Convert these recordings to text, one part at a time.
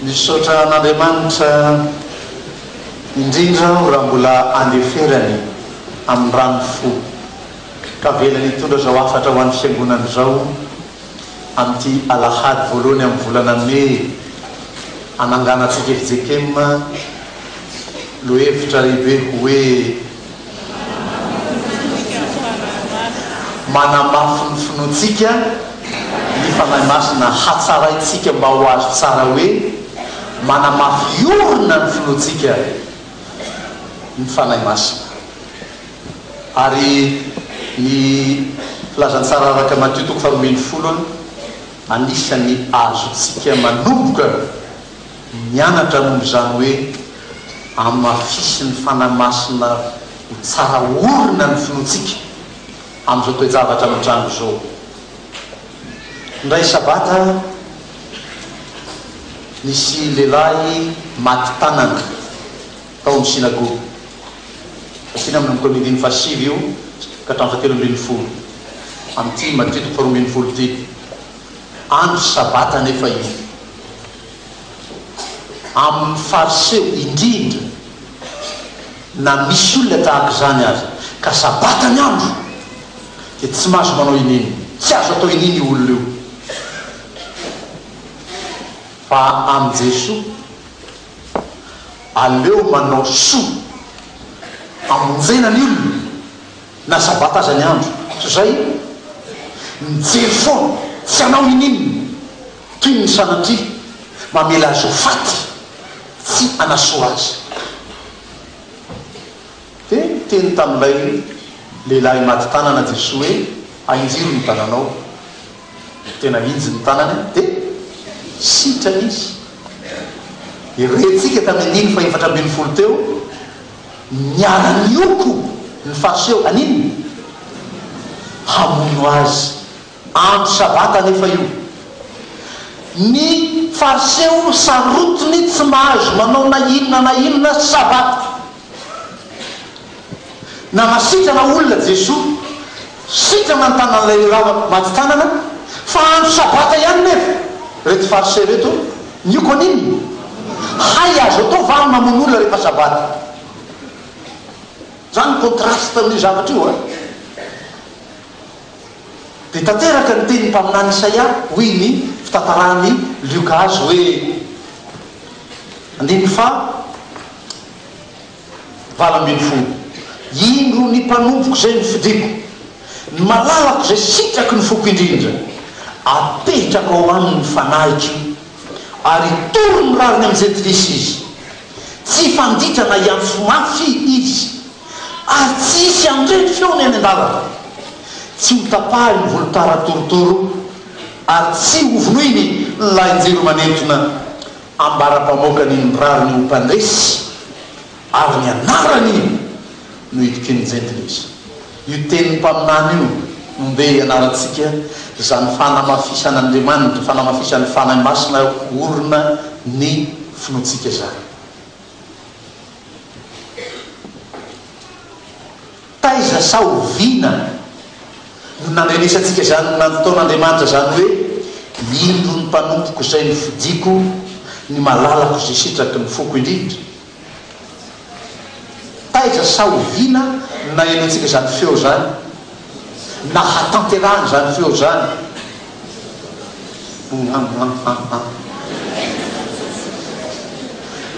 Misaotra an'Andriamanitra indrindra aho raha mbola andeferany amin'ny rano fo ka avelany hitondra izao hafatra ho an'ny Fiangonana izao amin'ity alahady voalohany amin'ny volana mey hananganantsika fjkm lohevitra lehibe hoe Manamafy ny finoantsika ny Fanahy Masina Hatsaraintsika mba ho azo tsara hoe manamafy orina ny finoantsika ny Fanahy Masina. Ary ny Filazantsara araka Matio toko faharoambinifolo anisan'ny azontsika manomboka Mianatra momba izany hoe hamafisin'ny Fanahy Masina ho tsara orina ny finoantsika amin'izao toe-javatra mitranga izao. Indray Sabata, nisy lehilahy maty tanana tao amin'ny synagoga. Vakina manomboka amin'ny andininy fahasivy io ka hatramin'ny fahatelo ambinifolo, amin'ity Matio toko faharoa ambinifolo ity. Andro Sabata anefa io. Amin'ny Fariseo indrindra, na misy olona tahaka izany aza, ka Sabata ny andro, dia tsy mahazo manao iniana. Tsy azo atao iniana io olona io. Fa amin'i Jesoa, aleo manao soa hamonjena ny olona. Na sabata aza ny andro, toy izay mijery foana, tsy hanao ininona, toy ny sanatria mamela azy ho faty, tsy hanasoa azy. Dia niteny tamin'ilay lehilahy maty tanana Jesoa hoe, Ahinjiro ny tananao. Tena hinjy ny tanany, dia sitrana izy. Rentsika tamin'ny andininy fahefatra ambinifolo teo, Niara-nioko ny Fariseo haninona? Hamono azy. Andro Sabata anefa io. Ny Fariseo sarotiny tsy mahazo manao na inona na inona Sabata. Nanasitrana olona Jesoa, sitrana ny tanan'ilay lehilahy maty tanana, fa andro Sabata ihany nefa ireto Fariseo ireto nioko haninona? Hay azo atao va ny mamono olona rehefa Sabata? Zany ny contraste amin'io zavatra io an! Dia tanteraka ny tenin'ny mpaminany Isaia, hoy ny fitantaran'i Lioka azy hoe, andininy faha. 18. Indro ny mpanompoko izay nofidiko, ny malalako izay sitraky ny foko indrindra, apetrako ao aminy ny fanahiko, ary hitory ny rariny amin'ny jentilisa izy. Tsy hifanditra na hiantso mafy izy, ary tsy hisy handre ny feony any an-dalana. Tsy hotapahiny ny volotara torotoro, ary tsy hovonoiny ny lahin-jiro manentona. Ambara-mpamoakany ny rariny ho mpandresy, ary ny anarany no itokian'ny jentilisa. Io tenin'ny mpaminany io no ndeha hianarantsika izany fanamafisan'Andriamanitra, fanamafisan'ny Fanahy Masina orina ny finoantsika izany. Taiza sa oviana no nandrenesantsika izany nataon'Andriamanitra izany hoe, Indro ny mpanompoko izay nofidiko, ny malalako izay sitraky ny foko indrindra? Taiza sa oviana no nahenoantsika izany feo izany, nahatanterahana izany feo izany?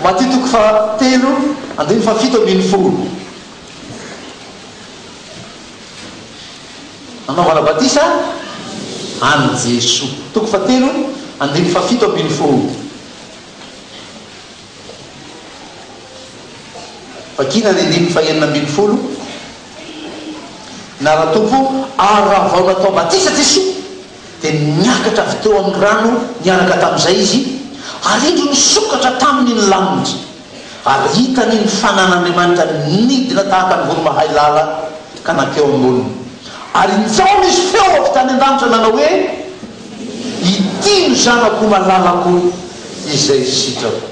Matio toko fahatelo andininy fahafito ambinifolo. Nanaovana batisa an'i Jesoa. Toko fahatelo, andininy fahafito ambinifolo. Vakina ny andininy fahenina ambinifolo. Nara-tompo, ary raha vao natao batisa Jesoa, dia niakatra avy teo amin'ny rano niaraka tamin'izay Izy, ary indro nisokatra taminy ny lanitra. Ary hitany ny fanan'Andriamanitra nidina tahaka ny voromahailala ka nankeo amboniny. Ary injao nisy feo avy tany an-danitra nanao hoe, Ity no Zanako malalako izay sitrako.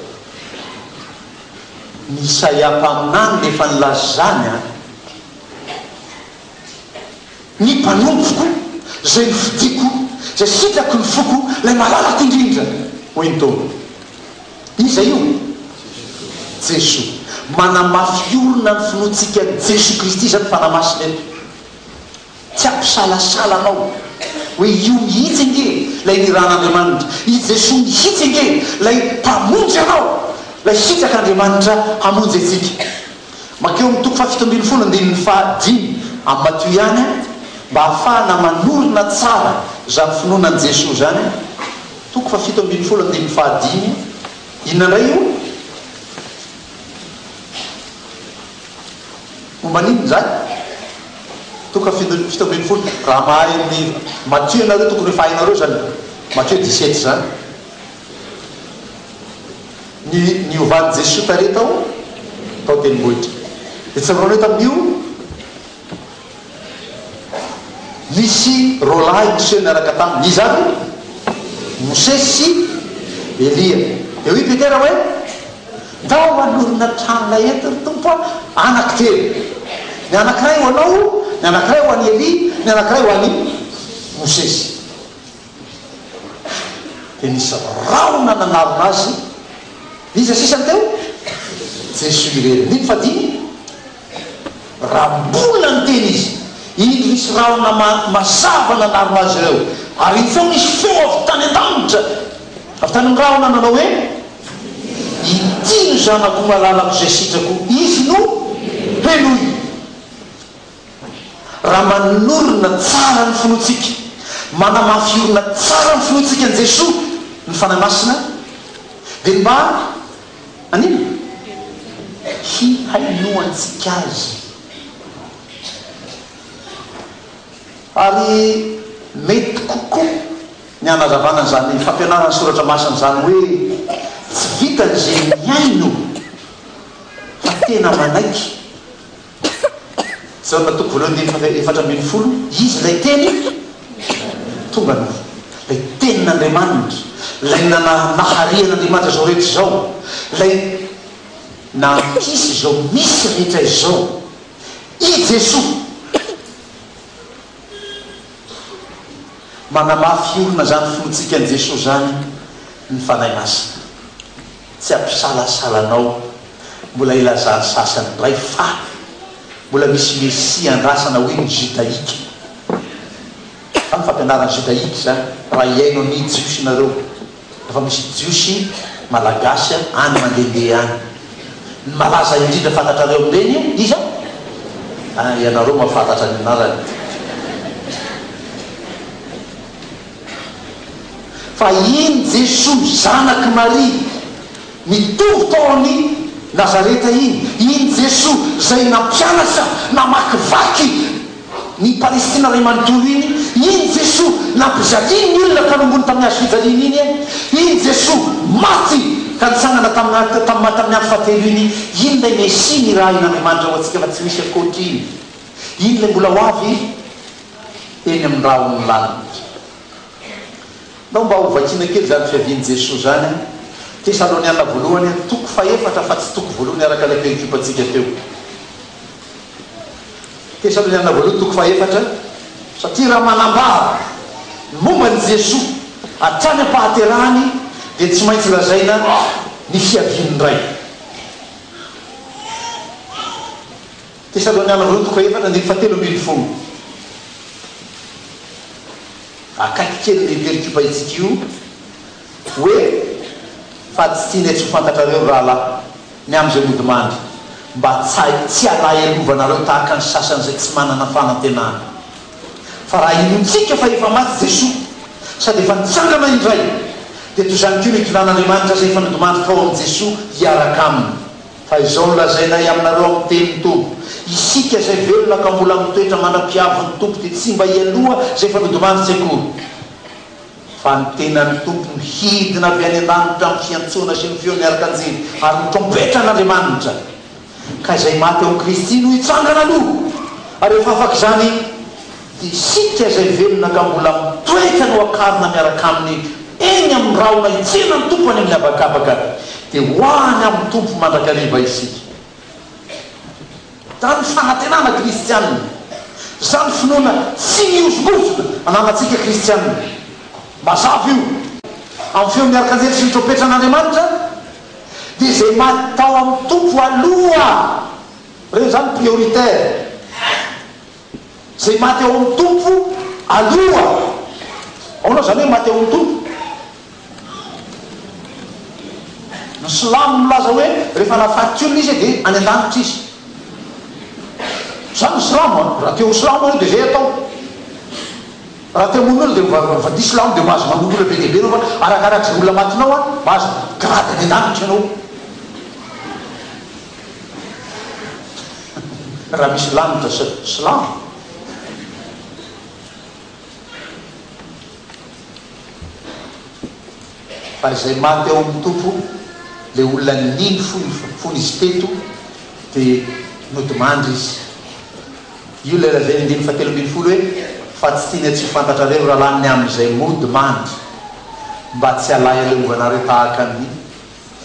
Ny Isaia mpaminany no efa nilaza izany an! Ny mpanompoko izay nofidiko, izay sitrako ny foko, ilay malalako indrindra, hoy ny Tompo. Iza io? Jesoa. Manamafy orina ny finoantsika an'i Jesoa Kristy izany Fanahy Masina eto. Tsy hampisalasala anao hoe io mihitsy ange ilay nirahan'Andriamanitra, i Jesoa mihitsy ange ilay Mpamonjy anao, ilay sitrak'Andriamanitra hamonjy antsika. Mankeo amin'ny toko fahafito ambin'ny folo andininy fahadimy amin'ny Matio ihany mba hahafahana manorina tsara izany finoana an'i Jesoa izany. Toko fahafito ambin'ny folo andininy fahadimy, inona indray io? Momba an'inona izany? Toko fahafito ambin'ny folo, raha mahay ny Matio ianareo tokony efa hainareo izany Matio 17 izany. Ny niovan'i Jesoa tarehy tao tao an-tendrombohitra. Dia tsaroanareo tamin'io nisy roalahy niseho niaraka taminy. Iza avy? Mosesy sy Elia. Dia hoy Petera hoe, Ndao hanorina tranolay eto, ry Tompo a, anankitelo. Ny anankiray ho anao, ny anankiray ho an'i Elia, ny anankiray ho an'i Mosesy. Dia nisy rahona nanarona azy. Iza sisa no teo? Jesoa irery. Nino fa dimy? Raha mbola niteny izy, indro nisy rahona mazava nanarona azy ireo, ary intsao nisy feo avy tany an-danitra, avy tany amin'ny rahona nanao hoe, Ity no Zanako malalako izay sitrako, Izy no henoy. Raha manorina tsara ny finoantsika, manamafy orina tsara ny finoantsika an'i Jesoa ny Fanahy Masina, dia mba haninona? Hihainoantsika Azy. Ary mety kokoa ny hanazavana an'izany fampianaran'ny Soratra Masina izany hoe tsy vitan'izay mihaino fa tena manaiky. Jaona toko voalohany andininy faha 14, Izy ilay Teny tonga nofo, ilay Tenin'Andriamanitra, ilay naharian'Andriamanitra izao rehetra izao, ilay nampisy izao misy rehetra izao, i Jesoa. Manamafy orina izany finoantsika an'i Jesoa izany ny Fanahy Masina. Tsy hampisalasala anao mbola hilazan'ny sasany indray fa mbola misy Mesia andrasana hoy ny Judaïque. Izany fampianaran'ny Judaïque izany raha hihaino ny Jiosy nareo. Efa misy Jiosy Malagasy any mandehandeha any. Ny malaza indrindra fantatrareo amin'ireny iza? Ah, ianareo mahafantatra ny anarany. Fa iny Jesoa zanak'i Maria mitovy tao amin'i Nazareta iny, iny Jesoa izay nampianatra namakivaky ny Palestina iray manontolo iny, iny Jesoa nampijaliany ny olona ka nohomboany tamin'ny hazo fijaliana iny, iny Jesoa maty ka nitsangana tamin'ny tamin'ny andro fahatelo iny, iny ilay Mesia nirahin'Andriamanitra ho antsika fa tsy misy ankoatr'iny, iny ilay mbola ho avy eny amin'ny rahon'ny lanitra. Ndao mba ho vakiana kely izany fiavian'i Jesoa izany an! Tesaloniana voalohany toko fahefatra fa tsy toko voalohany araka ilay perikopantsika teo. Tesaloniana voalohany toko fahefatra, satria raha manambara ny momba an'i Jesoa hatrany am-pahaterahany dia tsy maintsy lazaina ny fiaviany indray. Tesaloniana voalohany toko fahefatra andininy fahatelo ambin'ny folo. Akaiky kely ny perikopa itsika io hoe fa tsy tianay tsy ho fantatrareo ry rahalahy ny amin'izay mody mandry, mba tsy halahelovanareo tahaka ny sasany izay tsy manana fanantenana. Fa raha inoantsika fa efa maty Jesoa, sady efa nitsangana indray, dia toy izany koa no hitondran'Andriamanitra izay efa nodimandry tao amin'i Jesoa hiaraka aminy. Fa izao no lazainay aminareo amin'ny tenin'ny Tompo, Isika izay velona ka mbola mitoetra mandra-piavin'ny Tompo dia tsy mba hialoha izay efa nodimandry tsy akory. Fa ny tenan'ny Tompo no hidina avy any an-danitra amin'ny fiantsoana sy ny feon'ny arkanjely ary ny trompetran'Andriamanitra. Ka izay maty ao amin'i Kristy no hitsangana aloha, ary rehefa afaka izany, dia isika izay velona ka mbola mitoetra no hakarina miaraka aminy eny amin'ny rahona hitsena ny Tompo any amin'ny habakabaka, dia ho any amin'ny Tompo mandrakariva isika. Izany fanantenana kristianina, izany finoana tsy mihozongozona ananantsika kristianina. Mazava io. Amin'ny feon'ny arkanjely sy ny trompetran'Andriamanitra. Dia izay maty tao amin'ny Tompo aloha, ireny izany prioritaire, izay maty ao amin'ny Tompo aloha, ahoana izany hoe maty ao amin'ny Tompo? Ny silamo milaza hoe rehefa nahafaty olona izy dia any an-danitra izy. Izany ny silamo an! Raha te ho silamo ianao dia izay atao. Raha te hamono olona dia mivadia silamo dia mahazo mamono olona be dia be ianao fa arakarak'izay olona matinao an, mahazo grade any an-danitra ianao. Raha misy lanitra silamo. Fa izay maty ao amin'ny Tompo, ilay olona nino fony fony izy teto, dia nodimandry izy. Io ilay lazain'ny andininy fahatelo ambin'ny folo hoe, Fa tsy tianay tsy ho fantatrareo, rahalahy, ny amin'izay mody mandry, mba tsy halahelovanareo tahaka ny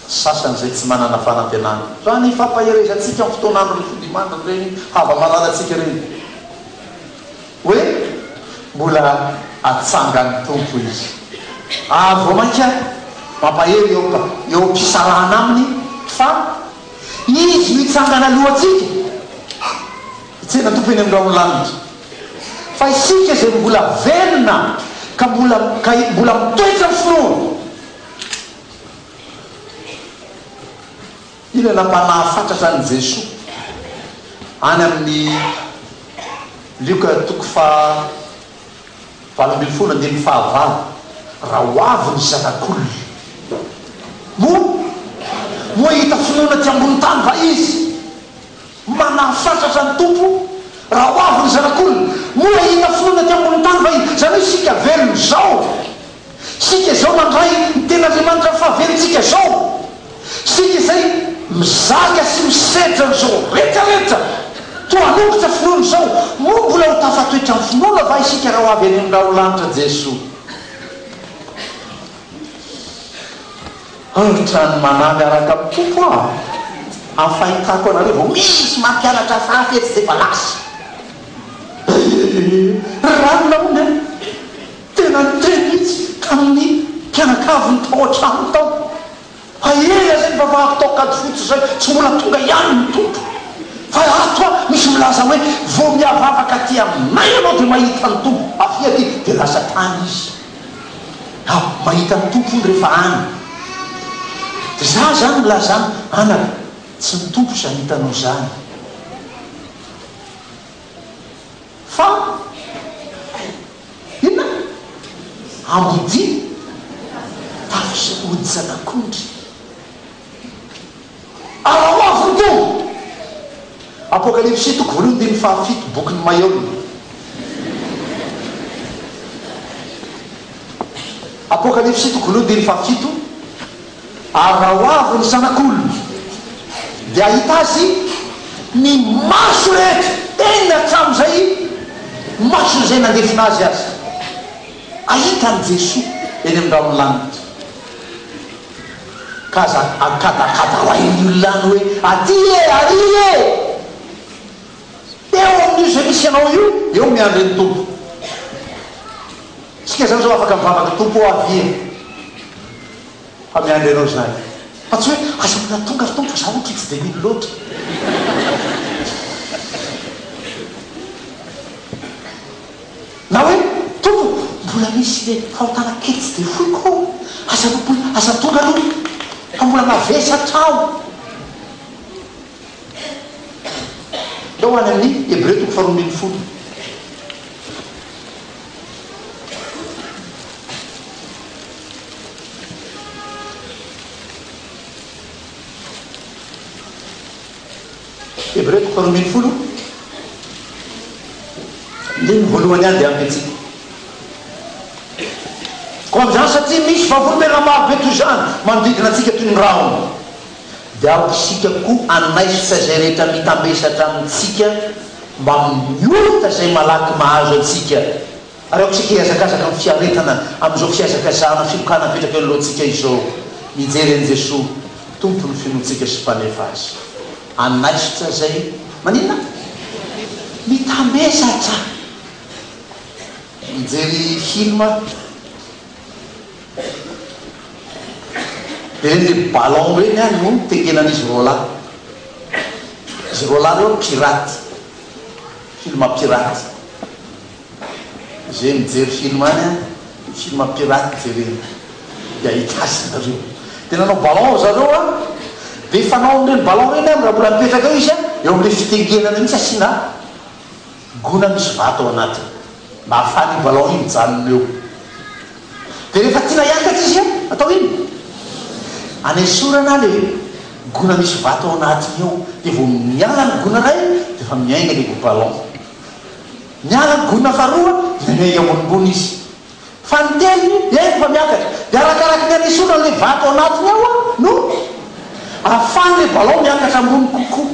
sasany izay tsy manana fanantenana. Izany fampaherezantsika amin'ny fotoan'andron'ny fodimandriny ireny hava-malalantsika ireny. Hoe mbola atsangan'ny Tompo izy. Ary vao mainka mampahery eo eo am-pisarahana aminy fa Izy no hitsangana alohantsika hitsena ny Tompo eny amin'ny rahon'ny lanitra. Fa isika izay mbola velona ka mbola ka mbola mitoetra amin'ny finoana, Ilay nampanahy fatratra an'i Jesoa any amin'ny Lioka toko faha 18 andininy fahavalo, Raha ho avy ny Zanak'olona, moa moa hahita finoana aty ambony tany va Izy? Manahy fatratra ny Tompo, raha ho avy ny Zanak'olona, moa hahita finoana aty ambony tany va Izy? Izany hoe isika velona izao, Isika izao mandray ny Tenin'Andriamanitra amin'ny fahavelontsika izao. Isika izay mizaka sy misedra an'izao rehetra rehetra toa hanongotra finoana izao, moa mbola ho tafatoetra amin'ny finoana va isika raha ho avy any amin'ny raholanitra Jesoa? Ohatran'ny manahy miaraka amin'ny Tompo aho amin'ny fahitako anareo vao misy mampianatra hafahafa etsy dia efa lasa. Ranona hono e! Tena niteny mihitsy tamin'ny mpianakaviny tao an-trano tao. Fa ela izay nivavahako tao Ankadifotsy izay, tsy mbola tonga ihany ny Tompo. Fa ato aho misy milaza hoe vao mihavavaka aty aminay ianao dia mahita ny Tompo. Avia aty. Dia lasa tany izy. Aho mahita ny Tompo hono rehefa any. Dia za izany milaza aminy, anaka, tsy ny Tompo izany hitanao izany. Fa inona? Ambodia tafo sy hodi-janak'ondry. Araho avy ny Tompo! Apokalypsy toko voalohany andininy fahafito, bokin'i Maheolona. Apokalypsy toko voalohany andininy fahafito. Ary raha ho avy ny Zanak'olona, dia hahita Azy ny maso rehetra, eny hatramin'izay mason'izay nandefona Azy aza. Hahita an'i Jesoa eny amin'ny rahon'ny lanitra. Ka aza akadakadarain'ny olona any hoe, Aty e! Ary e! Eo amin'io izay misy anao io, eo miandry ny Tompo. Isika izany izao afaka mivavaka, Tompo ô avia. Fa miandry anao izahay. Fa tsy hoe aza mbola tonga ry Tompo fa zaho ohatry tsy dia mino loatra. Na hoe Tompo mbola misy le fahotana kely tsy dia foiko ao, aza mbola aza tonga aloha fa mbola mavesatra aho. Ndao any amin'ny Hebreo toko faharoa ambin'ny folo. Hebreo toko faharoa ambin'ny folo, andininy voalohany ihany dia ampy antsika. Koa amin'izany, satria misy vavolombelona maro be toy izany manodidina antsika toy ny rahona, dia aoka isika koa hanaisotra izay rehetra mitambesatra amintsika mbamin'ny ota izay malaky mahazo antsika. Ary aoka isika hihazakazaka amin'ny fiaretana amin'izao fihazakazahana filokana apetraka eo anoloantsika izao, mijery an'i Jesoa, Tompon'ny finoantsika sy Mpanefa azy. Hanaisotra izay maninona? Mitambesatra! Mijery film aho. Dia ireny le ballon ireny an no tengenan'izy roalahy. Izy roalahy ireo pirate. Film pirate. Izay mijery film any an, film pirate jerena. Dia ahita azy nareo. Dia nanao ballon ry zareo an, dia fanao amin'ireny ballon ireny an, raha mbola mipetraka eo izy an, eo amin'ilay fitengenana mihitsy asiana gona misy vato ao anatiny. Mba ahafahan'io ballon io mijanona eo. Dia rehefa tiana hiakatra izy an, atao inona? Anesorana le gona misy vato ao anatiny eo, dia vao miala ny gona iray dia efa miainga le ballon. Miala ny gona faharoa dia miainga ambonimbony izy. Fanintelony dia efa miakatra. Dia arakaraky ny anesorana le vato ao anatiny ao no ahafahan'le ballon miakatra ambony kokoa.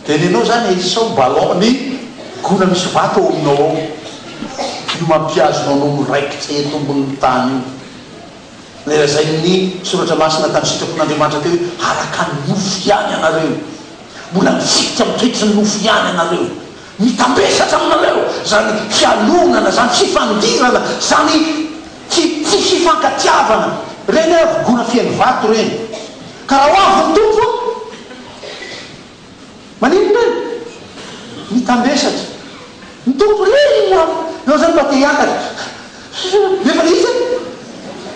Dia nenao zany esao ballon ny gona misy vato ao aminao ao. Io mampihazona anao miraikitra eto ambonin'ny tany io. Ilay lazain'ny Soratra Masina tamin'ny sitrapon'Andriamanitra teo hoe araka ny nofo ihany ianareo. Mbola mifikitra amin'ny toetry ny nofo ihany ianareo. Mitambesatra aminareo izany fialonana, izany fifandirana, izany tsy tsy fifankatiavana. Ireny avy gona feno vato ireny. Ka raha ho avy ny Tompo an! Maninona ireny? Mitambesatra. Ny Tompo irery no avy. Ianao izany mba te hiakatra. Nefa ilay izy an!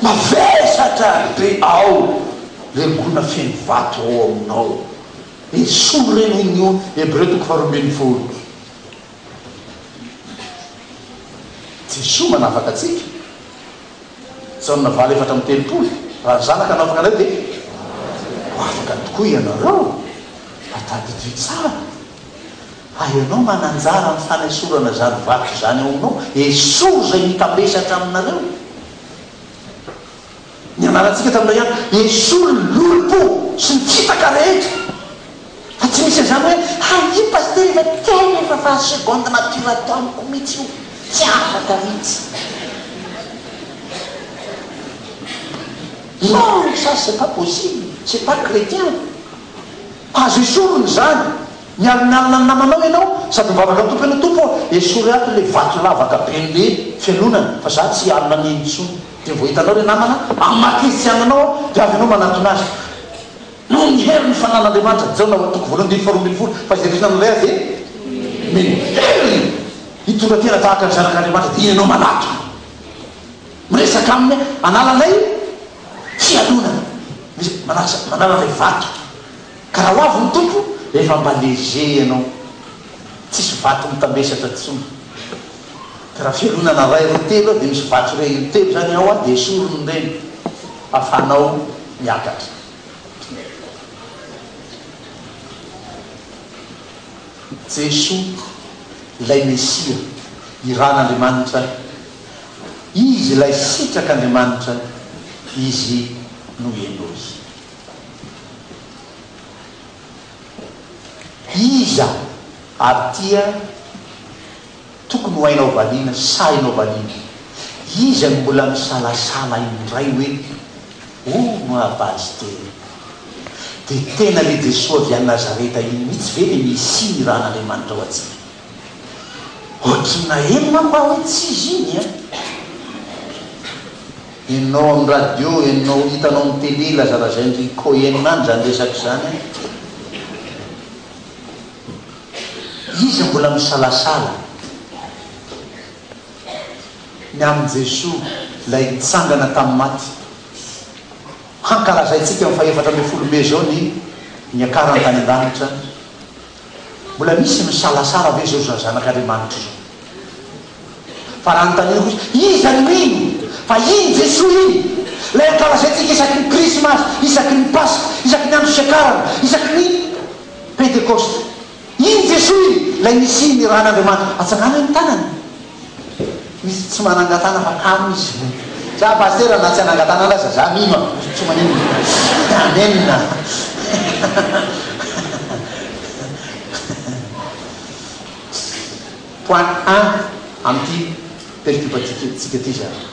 Mavesatra be ao ilay gona feno vato ao aminao. Esory ireny hoy ny Hebreo toko faharoa ambin'ny folo. Jesoa manafaka antsika. Jaona valo 34, raha ny Zanaka no afaka anareo dia ho afaka tokoa ianareo. Fa tadidio tsara fa ianao mananjara amin'ny fanesorana izany vato izany ao aminao. Esory izay mitambesatra aminareo. Nianarantsika tamin'ilay andro, esory ny lolompo sy ny fitaka rehetra. Fa tsy misy an'izany hoe, hay io pasitera efa tena efa faha seconde nature ato amiko mihitsy io, tsy afaka mihitsy. Non, ça c'est pas possible, c'est pas chrétien. Azo esorina izany. Mialonalona ny namanao ianao sady mivavaka amin'ny Tompo ianao, Tompo ô, esory ato ilay vato lavaka ben'le fialonana fa za tsy hialona an'iny intsony. Dia vao hitanao ilay namana amin'ny maha kristiana anao aho dia avy ianao manatona azy. Noho ny herin'ny fanan'Andriamanitra, Jaona toko voalohany andininy faharoa ambin'ny folo, fa izay rehetra nandray azy dia nomeny hery hitondra tena tahaka ny zanak'Andriamanitra, dia iny ianao manatona. Miresaka aminy hanala ilay fialonana, manala ilay vato. Ka raha ho avy ny Tompo, efa mba léger ianao. Tsisy vato mitambesatra intsony. Ka raha fialonana iray, roa, telo dia misy vato iray, telo izany ao dia esoriny ireny ahafahanao miakatra. Jesoa ilay Mesia irahan'Andriamanitra, Izy ilay sitrak'Andriamanitra, Izy no henoy. Iza ary tia tokony ho hainao valiana, sahinao valiana? Iza no mbola misalasala indray hoe oh ma pasitera? Dia tena le Jesoa avy any Nazareta iny mihitsy ve le Mesia nirahan'Andriamanitra ho antsika? Ohatry ny naheno manko aho hoe tsy izy iny an! Henonao amin'ny radio, henonao, hitanao amin'ny télé lazalazain-dry Cohen any izany resaka izany an! Iza mbola misalasala ny amin'i Jesoa ilay nitsangana tamin'ny maty? Hankalazaintsika amin'ny faha 14 mey izao ny niakarany tany an-danitra. Mbola misy misalasala ve izao izany zanak'Andriamanitra izao? Fa raha anontaniana kosa, iza no mino fa iny Jesoa iny, ilay ankalazaintsika isaky ny Krismasy, isaky ny Paska, isaky ny andro fiakarana, isaky ny Pentekosta, iny Jesoa iny, ilay Mesia nirahan'Andriamanitra, atsangano ny tanany. Misy tsy manangan-tanana fa kamo izy. Za pasitera na tsy hanangan-tanana aza za mino a! Tsy maninona. Amen. Point un amin'ity pertubatsika ity zany.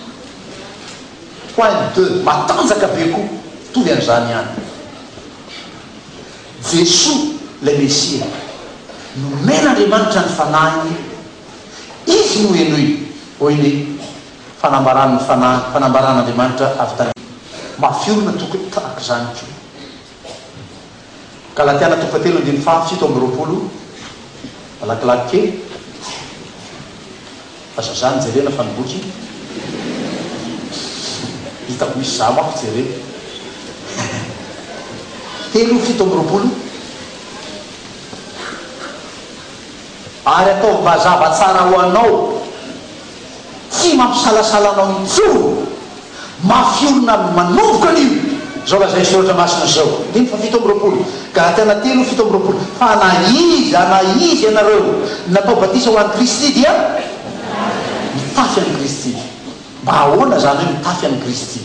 Point deux, matanjaka be koa, mitovy an'izany ihany. Jesoa ilay Mesia, nomen'Andriamanitra ny Fanahiny, Izy no henoy, hoy ny fanambaran'ny Fanahy, fanambaran'Andriamanitra avy tany. Mafy orina tokony tahaka izany koa. Galatiana toko fahatelo andininy faha 27, Malakilaky kely. Aza zany jerena fa ny boky hitako misy za manko jerena. Telo 27. Ary ataovy mazava tsara ho anao, tsy mampisalasala anao intsony, mafy orina manomboka anio izao lazain'ny Soratra Masina izao, andininy faha 27, Galatiana telo 27, Fa na iza na iza ianareo natao batisa ho an'i Kristy dia mitafy an'i Kristy. Mba ahoana izany hoe mitafy an'i Kristy?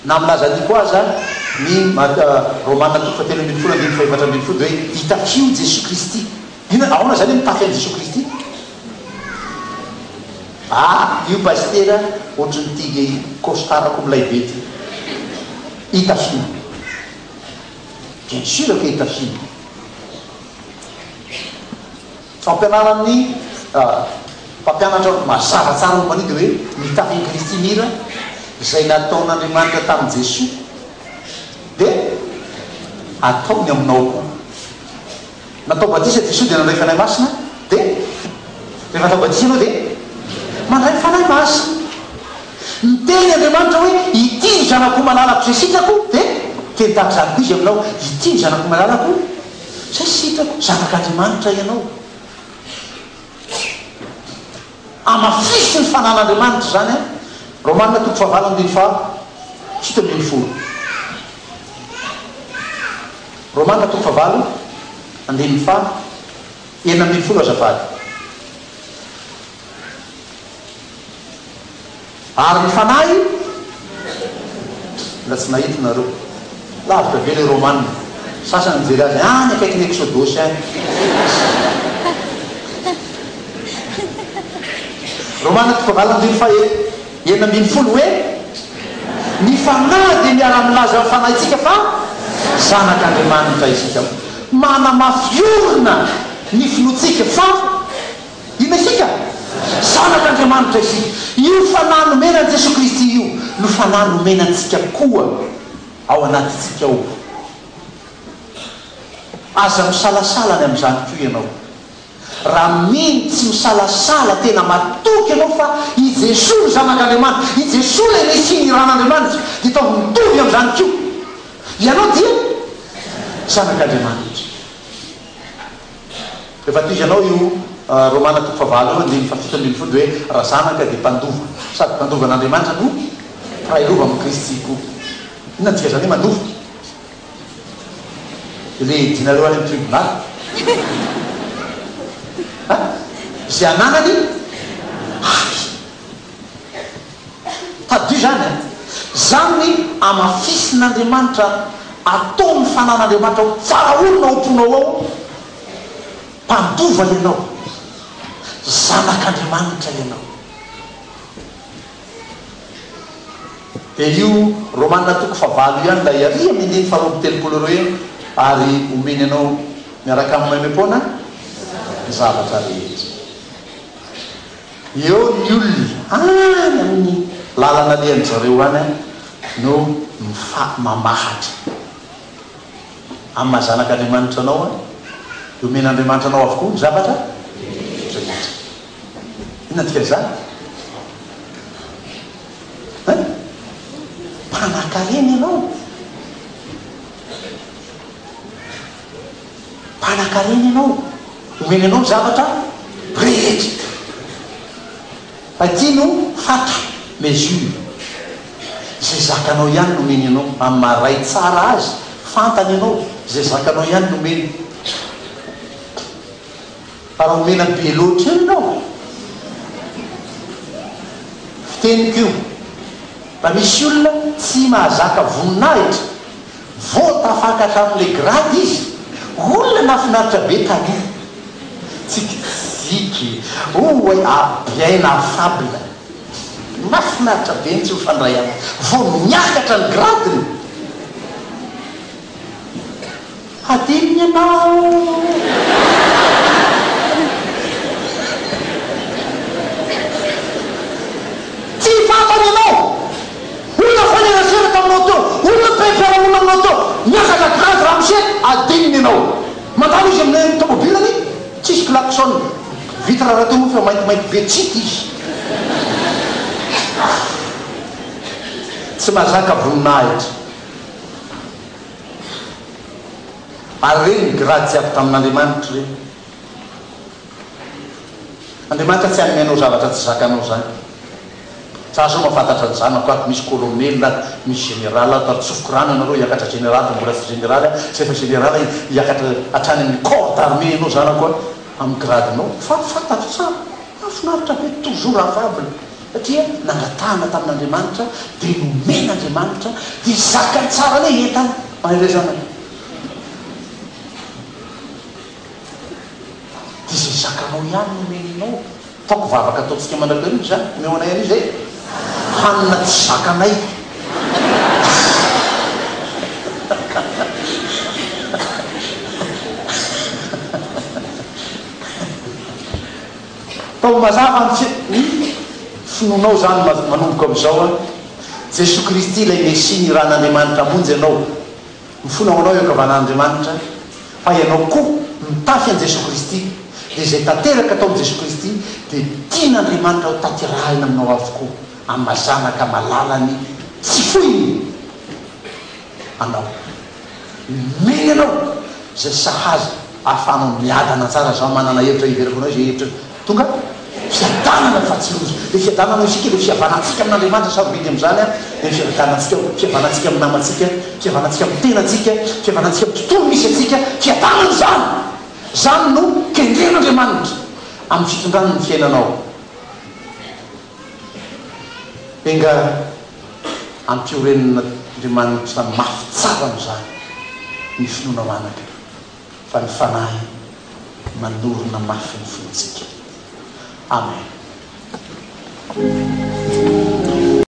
Na milaza an'io koa aza ny Romana toko fahatelo ambin'ny folo andininy fahefatra ambin'ny folo dia hoe itafio Jesoa Kristy. Inona, ahoana izany hoe mitafy an'i Jesoa Kristy? Ah, io pasitera ohatran'ity costard-ko milay be ity. Itafio. Bien sûr que itafio. Fampianaran'ny mpampianatra mazava tsara momba an'io dia hoe mitafy an'i Kristy mira izay nataon'Andriamanitra tamin'i Jesoa dia ataony aminao koa. Natao batisa Jesoa dia nandray Fanahy Masina dia rehefa atao batisa ianao dia mandray ny Fanahy Masina. Niteny Andriamanitra hoe ity ny zanako malalako izay sitrako dia miteny tahaka izany koa Izy aminao ity ny zanako malalako Zay sitrako, zanak'Andriamanitra ianao. Hamafiso ny fanan'Andriamanitra izany an. Romana toko fahavalo andininy faha 17. Romana toko fahavalo andininy faha 16 azafady. Ary ny Fanahy? Mbola tsy nahita nareo. Lavitra be le Romana. Sasany mijery azy any akaikin'ny Exodosy any. Romana toko fahavalo andininy faha 16 hoe, Ny Fanahy dia miara-milaza amin'ny fanahintsika fa zanak'Andriamanitra isika. Manamafy orina ny finoantsika fa. Inona isika? Zanak'Andriamanitra isika. Io Fanahy nomena an'i Jesoa Kristy io no Fanahy nomena antsika koa ao anatintsika ao. Aza misalasala ny amin'izany koa ianao. Raha mino tsy misalasala tena matoky ianao fa i Jesoa no Zanak'Andriamanitra, i Jesoa ilay Mesia nirahan'Andriamanitra, dia ataovy mitovy amin'izany koa. Ianao dia Zanak'Andriamanitra. Rehefa tohizanao io Romana toko fahavalo io andininy faha 17 dia hoe raha zanaka dia mpandova, sady mpandova an'Andriamanitra no mpiray lova amin'i Kristy koa. Inona no dikan'izany hoe mandova? Ilay idinareo any amin'ny tribonaly. Ha? Izay ananany ahy. Tadidio izany an! Izany ny hamafisin'Andriamanitra, ataon'ny fanan'Andriamanitra ho tsara orina ao am-ponao ao, mpandova ianao, zanak'Andriamanitra ianao. Dia io Romana toko fahavalo io ihany ilay ary amin'ny andininy faharoa amby telopolo ireo eo, ary omeny anao miaraka amin'ny maimaim-poana ny zavatra rehetra. Eo ny olona any amin'ny lalana alehan-dry zareo any no mifa mamahatra. Amin'ny maha zanak'Andriamanitra anao dia omen'Andriamanitra anao avokoa ny zavatra rehetra. Inona ny dikan'izany? Hein? Mpanan-karena ianao. Mpanan-karena ianao. Omeny anao ny zavatra rehetra. Fa ity no fatra, mesure. Izay zakanao ihany no omeny anao. Amin'ny maha ray tsara azy, fantany ianao, izay zakanao ihany no omeny. Fa raha omena be loatra eo ianao, fiteniko io, raha misy olona tsy mahazaka voninahitra, Vao tafakatra amin'ilay grade izy, olona nahafinaritra be taloha. Tsikitsiky, oay, ah bien affable. Mahafinaritra be mihitsy mifandray aminy. Vao niakatra ny grade-ny, hadinony ianao. Mandalo izy amin'ny tomobilany, tsisy klaxon. Vitre rahateo moa fa maintimainty be tsy hita izy. Tsy mahazaka voninahitra. Ary ireny ny grady tsy avy tamin'Andriamanitra ireny. Andriamanitra tsy hanome anao zavatra tsy zakanao izany. Za zao mahafantatra ny zanako ato, misy colonel ato, misy général ato, ary tsofiko rano ianareo hiakatra général fa mbola tsy général aho, tsy efa général hiakatra hatrany amin'ny corps d'armée ianao zanako a, amin'ny grade-nao, fa fantatro tsara, mahafinaritra be, toujours affable, satria nangatahana tamin'Andriamanitra dia nomen'Andriamanitra, dia zakany tsara ilay entana, mahereza anaka. Dia izay zakanao ihany no omeny anao. Ataoko vavaka ataontsika mandrakariva izany, omeo anay an'io izay hanina tsy zakanay. Ataovy mazava ny ny finoanao izany manomboka amin'izao an. Jesoa Kristy ilay Mesia nirahan'Andriamanitra hamonjy anao. Mifona ho anao eo ankavanan'Andriamanitra fa ianao koa mitafy an'i Jesoa Kristy, dia izay tanteraka tao amin'i Jesoa Kristy dia tian'Andriamanitra ho tanterahina aminao avokoa amin'ny maha zanaka malalany tsy foiny anao. Omeny anao izay sahaza ahafahanao miadana tsara, izaho manana hevitra hiveriko anao izay hevitra Tonga fiadanana fa tsy loza. Ilay fiadanana isika, ilay fihavanantsika amin'Andriamanitra sarobidy amin'izany an, dia ny fiadanantsika, fihavanantsika amin'ny namantsika, fihavanantsika amin'ny tenantsika, fihavanantsika amin'ny tontolo misy antsika, fiadanana izany! Izany no kendren'Andriamanitra amin'ny fitondrany ny fiainanao. Enga ampiorenin'Andriamanitra mafy tsara amin'izany ny finoanao anaka. Fa ny Fanahy manorina mafy ny fontsika. Amen.